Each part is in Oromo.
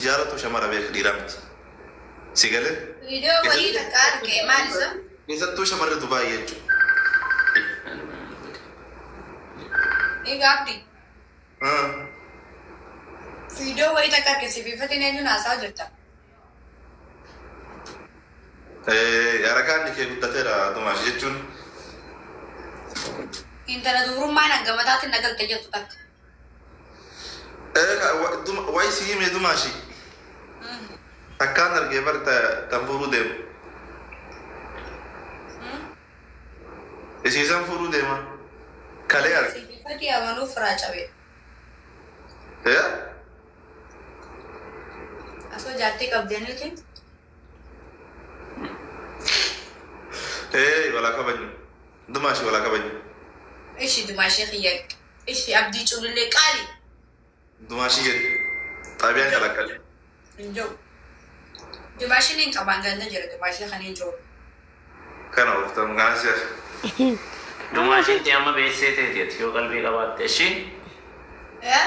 Jaalatu shamara beek, dhiiraa miti. Si galee? Viidiyoo wayii takka arge, maal isa? Keessattuu shamarri Dubaay jechuudha. Egaa Abdi. Viidiyoo wayii takka arge, si fiifatiin eenyuun haasaa jirta? Harakaan kee guddateera, Dumaash jechuun. Intala dubrummaan hanga mataatti na galte jirtu takka. Wayi si hime, Dumaashi. Takkaan argee bar tan fuudhuu deemu. Isiisan fuudhuu deema. Kalee arge. Si fiifatii amanuuf firaa cabe. Asoo jaartii qabdaniiti. Walaa kabajnu. Dumaashi, walaa kabajnu. Ishi Dumaashee kiyya. Ishi Abdii culullee qaali. Dumaashi jedhi. Xaabiyaan kalaqqale. Hin jiru. Dumaashiin hin qabaan ganda jira, Dumaashee kan hin jiru. Kana ooftamu kana si hafe. Dumaashiin ta'e amma beessee teeti ati yoo qalbii qabaatte ishii. Eh?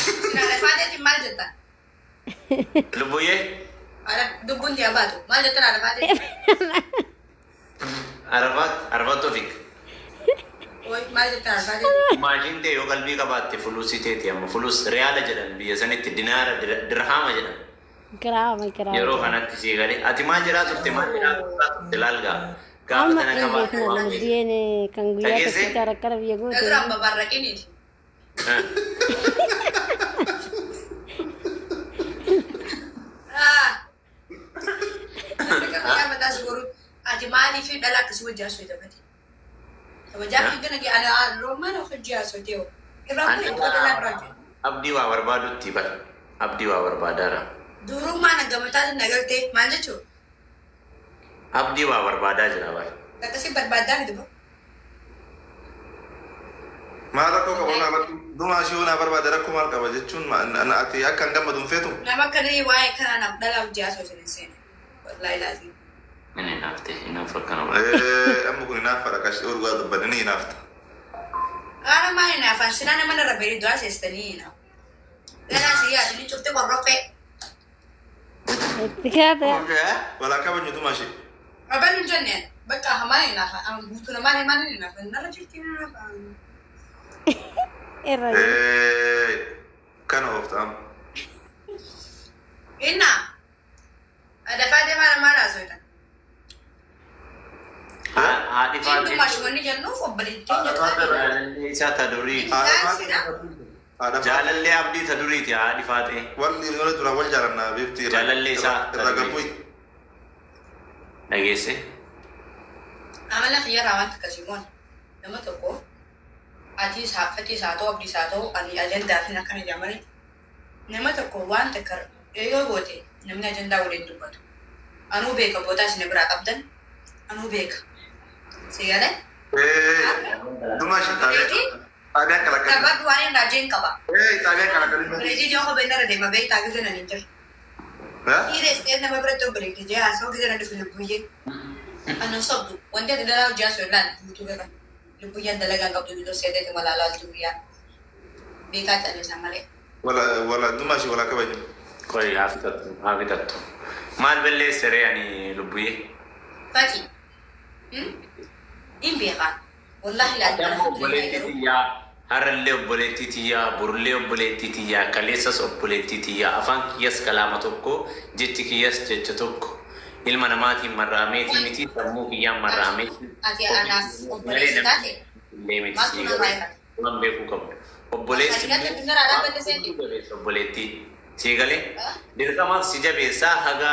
Sinaa lafaateetiin maal jetta? Lubbuyyee. Ara dubbuun tiyaa baatu. Maal jetta naa lafaateetiin? Arafaat, Arafaat Tofik. Oi, maal jetta naa lafaateetiin? Dumaashiin ta'e yoo qalbii qabaatte fuluusii teeti amma, fulus riyaala jedhan biyya sanitti, dinaara, dirhaama jedhan. Kiraama kiraama. Yeroo kanatti sii galee ati maal jedhaa turte, maal jedhaa turte? Laal gaa gaafa Amma tana hin qabaattu beekna waan nama beektu. biyyeen kan guyyaa Dhageessee? tokkicha rakkara biyya Na goote. duraan babarraqiniiti. Ah! Namni kan guyyaa mataa si godhu ati maaliif dhala akkasii wajji haasoo jedhamati? Kabajaa fi gana gee ana roomaan hojii haasoo ta'e. Irraa kun itti dhala biraa jiru. Abdii waa barbaadutti bar, Abdii waa barbaadaara. Durummaan hanga mataatiin na galtee maal jechuudha? Abdii waa barbaadaa jira bar. Akkasii barbaaddaa miti ba. Maal rakkoo qaba naa barbaade? Dumaashii yoo naa barbaade rakkoo maal qaba jechuun ati akka hin gammadu hin feetu? Nama akkanii waa'ee kanaa nam dhala hojii haasoo isin hin seene. Wallaahi laazim. Inni hinaafte, hinaafa akkana godha. Amma kun hinaaffaadha, qashi dhugaa dubbanne ni hinaafta. Qaara maal hinaafan, silaa nama narra bareedu haasestanii hinaafu. Ganaa si yaadu ni cufte qorroffee. Itti kaate. Walaa kabajnu, Dumaashii. Aban hin jenne, bakka hamaa hinaafa. An guutuu namaan himaan hin hinaafan. Narra jirti hin hinaafan. Irra jiru. Kana oofta amma. Inna dafaa deemaa namaa haasoftan. Haadhi Inni faatee maashiwanni jennuuf obboleettiin jedhaani. Jaalallee isaa ta duriiti. Haadha. Jaalallee Abdii ta duriiti haadhi faatee. Walli nuna dura wal jaalannaa beekti. Jaalallee isaa irraa gabbu'i. Dhageesse. Amala kiyyarraa wanta akkasii moon nama tokko atiis haaffatis haa ta'u, Abdiis haa ta'u, ani ajandaa fi akkana jedhamanii nama tokko waan takka yoo goote namni ajandaa waliin dubbatu. Anuu beeka, bootaa isin biraa qabdan anuu beeka. Si galee? Dumaashi xaabiyaan kalaqqalii. Gabaadhu waan inni raajeen qaba. Xaabiyaan kalaqqalii. Obboleettii ijoo kophee narra deema beektaa gizee nan hin jiru. Dhiires ta'e nama biratti obboleettii jee haasa'u gizee nan dhufe lubbuyyee. Anan sobdu wanti ati dalaa hojii haasa'u ilaali guutuu bira. Lubbuyyeen dalagaa hin qabdu, bituu seeteeti malaalaaltu guyyaa. Beekaa callisan malee. Wala wala, Dumaashi, walaa kabajnu. Qoy haa fixattu, haa fixattu. Maal balleesse ree ani, lubbuyyee? Fati. Hin beekaa. Wallaahi laal. Ati amma obboleettii tiyyaa, har'allee obboleettii tiyyaa, borullee obboleettii tiyyaa, kaleessas obboleettii tiyyaa, afaan kiyyas kalaama tokko, jechi kiyyas jecha tokko. Ilma namaatiin marra'ameetii miti, sammuu kiyyaan marra'ameetii. Ati anaaf obboleessa taate Illee miti maaltu sii narraa galee. irra? Waan beekuu qabdu. Obboleessi Shari'aa immoo addunyaa irraa dhaabbatte seeti. jabeessa obboleettii. Sii galee dirqamaaf si jabeessaa, haga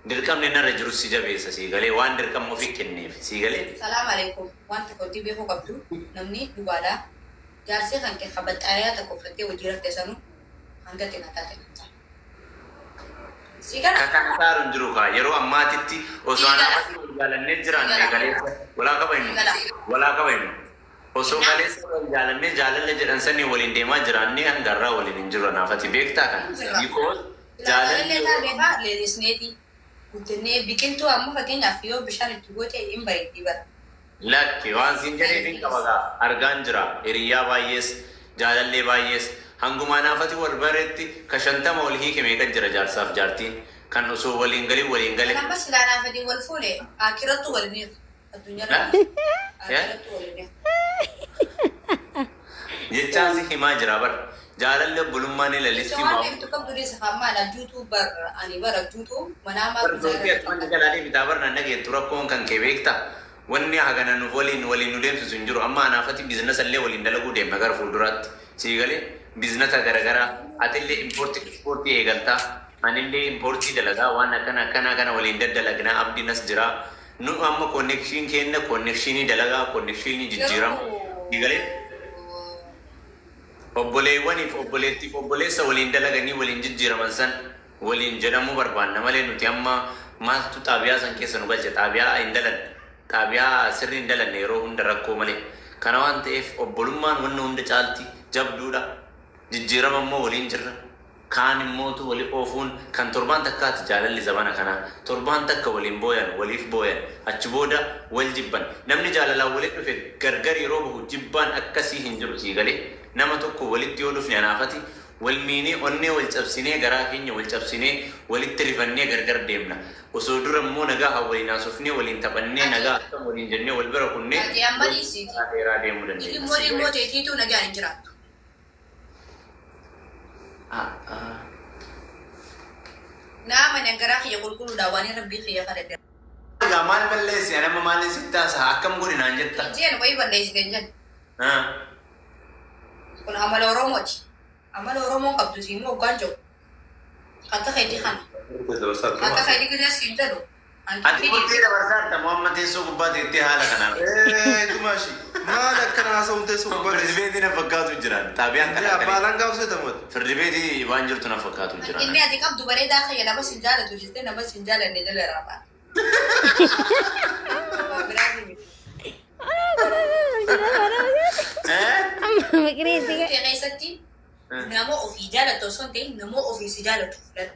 dirqamni narra jiru si jabeessa, sii galee, waan dirqama ofii kenneef, sii galee. Salaam alaikum. Waan tokko itti beekuu qabdu, namni dhugaadha. Jaarsii kan kee kabaxxaariyaa tokko uffattee hojii rafte sanuu hanga xinataa xinataa. Si kana. Ka kana taaru hin jiru kaa yeroo ammaatitti osoo Sii gala. anaafatti wal jaalannee jiraanne Sii gala. kaleessa walaa kabajnu, Sii gala. walaa kabajnu, osoo Innaa? kaleessa wal jaalannee jaalala jedhan sanii waliin deemaa jiraannee hanga har'aa waliin hin jirru, anaafati beektaa kana, Jira. because jaalalli Jaalallee taa beekaa leellisneeti guddannee biqiltuu amma fakkeenyaaf yoo bishaan itti goote hin bareeddi bara. Lakki, waan siin jedheef hin qaba gaa, argaan jira, hiriyyaa baay'ees, jaalallee baay'ees. Hanguma anaafati wal bareetti ka 50 wal hiike meeqa jira jaarsaaf jaartiin kan osoo waliin galin waliin gale. Amma silaa naafati wal fuune akirattu wal miiru. Addunyaa akirattu wal miiru. Jechaan si himaa jira bar. Jaalalli obbolummaa ni lalisti. Waan beektu qabdu dhiisa hammaan abjuutu bar ani bar abjuutu manaa maal Wanti jalaalee bitaa bar nan dhageettu rakkoon kan kee beekta. Wanni hagana nu waliin waliin nu deemsisu hin jiru. Amma anaafati business illee waliin dalaguu deemna gara fuulduraatti. Sii galee business garaagaraa atillee import export eegaltaa. Anillee import dalagaa waan akkana akkana kana waliin daddalagnaa abdiin as jira. Nu amma connection kenna connection dalagaa connection jijjiirama. Sii galee obboleewwaniif obboleettiif obboleessa waliin dalaganii waliin jijjiiraman san waliin jedhamuu barbaanna malee nuti amma maaltu xaabiyaa san keessa nu galche? Xaabiyaa hin dalanne, xaabiyaa sirri hin dalanne yeroo hunda rakkoo malee. Kana waan ta'eef obbolummaan wanna hunda caalti jabduudha. Jijjiirama immoo waliin jirra. Kaan immootu wali oofuun kan torbaan takkaati. Jaalalli zamana kanaa torbaan takka waliin booyan, waliif booyan, achi booda wal jibban. Namni jaalalaan walitti dhufe gargar yeroo bahu jibbaan akkasii hin jiru. Sii galee nama tokko walitti yoo dhufne anaafati wal miinee, onnee wal cabsinee, garaa keenya wal cabsinee, walitti rifannee gargar deemna. Osoo dura immoo nagaa haa waliin haasofnee, waliin taphannee, nagaa akkam waliin jennee wal bira kunnee Ati amma dhiisiiti. dheeraa deemuu dandeenya. Ilmoo ilmoo teetiitu nagaan hin jiraattu. Ah, ah. Nama garaa kiyya qulqulluudha waan rabbii kiyya kadhadhe. Egaa maal balleessi? Ani amma maaliin sitti haasa'a? Akkam godhi naan jetta? Jeen wayii balleessite hin jennu. Ah. Kun amala Oromooti. Amala Oromoon qabdu si immoo hoggaan jiru. Akka keetii kana. Akka keetii gisee siin jedhu. Ati murtee dabarsaarta moo amma teessoo gubbaa teettee haala kanaan? Dumaashi maal akkana haasa'uun teessoo gubbaa Firdi beetii na fakkaatu jiran. Xaabiyaan kana abbaa langaa hojjetamu. Firdi beetii waan jirtu na fakkaatu jiran. Inni ati qabdu bareedaa kiyya nama sin jaalatu jettee nama sin jaalanne jala raabaa. Waan biraa miti. Eh? Fikirii Kee keessatti nama ofii jaalatu osoo hin ta'in nama ofii si jaalatu fudhadhu.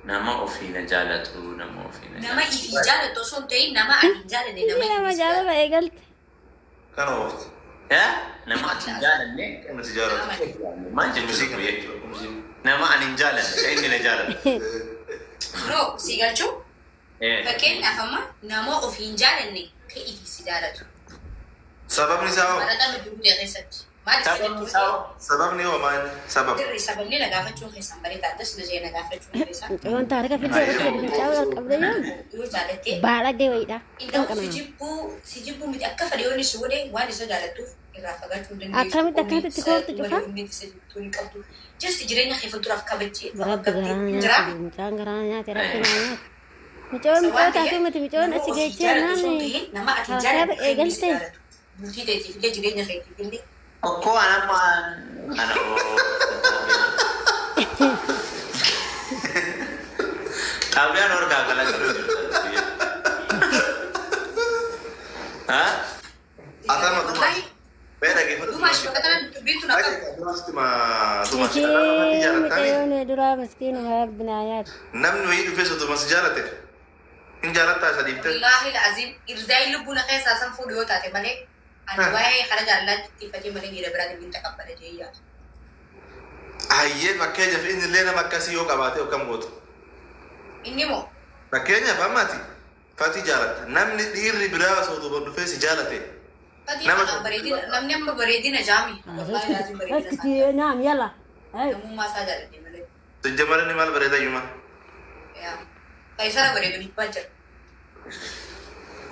Nama ofii na jaalatu, nama ofii na Nama ifii jaalatu osoo hin ta'in nama ati hin jaalanne nama nama ifii si jaalatu. jaalala eegalte. Kana oofti. Eh? Nama ati hin jaalanne? Kana si jaalatu. Maal jechuudha? Nama ani hin jaalanne, kan inni na jaalatu. No, si galchuu Eh. fakkeenyaaf amma nama ofii hin jaalanne kan ifii si jaalatu. Sababni isaa hoo? Maraxa nuti guddaa keessatti. Maal Sababni isaa hoo? Sababni hoo maal? Sabab. Dirri sababni na gaafachuun keessan bareedaa addas na jee na gaafachuun keessan Mucayyoon taarika fidee irratti fincaa'uu qabda yoon yoo jaalattee baadhagee wayiidha. inni si Qanqanaa. jibbuu si jibbuu miti akka fedhe yoo inni si godhe waan isa jaalattuuf irraa fagaachuu hin dandeessu. Akkamitti akkamitti itti koortu cufa? Onnee isa jibbuu hin qabdu. Just jireenya kee fuulduraaf kabajjee Rabbi garaa jira. nyaate, mucaan garaa nyaate, rabbi naa nyaate. Mucayyoon mucayyoo taatee miti mucayyoon achi geechee naan Nama ati hin haasaa jaalanne kan inni si eegalte. jaalatu. Bultii teetiif illee jireenya keetiif illee. Okkoo an amma ana oo. Xaabiyaan harkaa kalaqaluu jirta. Ha? Atama Wallahi Mee dhaggeeffadhu. Dumaash bakka kana dubbiin tun akka Dumaashi Dumaashi. Ishee mucayyoon duraa miskiinuma rabbi naa nyaate. Namni wayii dhufee sotuma si jaalate. Hin jaalattaa isa dhiiftee. Wallaahi la'aziim irzaayi lubbuu na keessaa san fuudhu yoo taate malee ani waa'ee kana jaalalaatti xiyyeeffatee malee dhiira biraatiin hin taqabbale jee yaadu. Hayyee, fakkeenyaaf inni illee nama akkasii yoo qabaate akkam gootu? Inni moo Fakkeenyaaf amma ati Fatii jaalatta. Namni dhiirri biraa osoo duuba dhufee si jaalate. Fatii Nama kana bareedina namni amma bareedina jaami. Wallaahi la'aziim bareedina isaa. Raskiti naam yalla. Namummaa isaa jaaladhe malee. Sijjamara maal bareeda iyyuma. Yaa. Faayisara bareedu dhibbaa jira.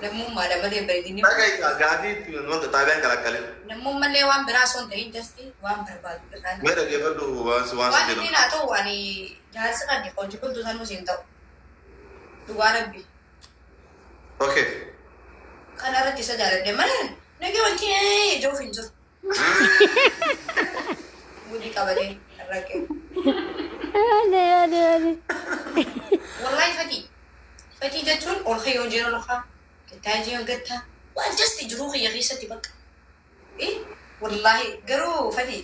Namummaadha malee bareedinni. Dhagaa gaafii wanta xaabiyaan kalaqqalee. Namummallee waan biraa osoo hin ta'in just waan barbaadu irraa. Mee dhaggeeffadhu waan waan Waan si inni jedhamu. naa ta'u ani jaarsi kan hojii bultuu sanuus hin ta'u. Dhugaa rabbi. Okay. Kana irratti isa jaaladhe malee nagee wanti ijoof hin jiru. Mudii qabatee rakkee. Ane ane ane. Wallahi fatii. Fatii jechuun ol kayyoo jeen ol kaa. Gattaa jeen gattaa. Waan just jiruu kiyya keessatti bakka. Eh wallahi garuu fatii.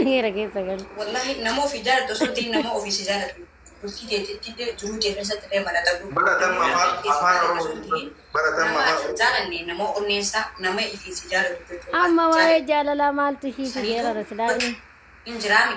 Miira keessa galu. Wallahi nama ofii jaalatu osoo hin ta'in nama ofii si jaalatu. Bultii teetitti illee jiruu tee keessatti illee malatadhu. Baratama afaan Oromoo baratama Nama afaan ati hin jaalanne nama onneensaa nama ifii si jaalatu jechuudha. Amma waa'ee jaalalaa maaltu ishii fideera silaa? Hin jiraami.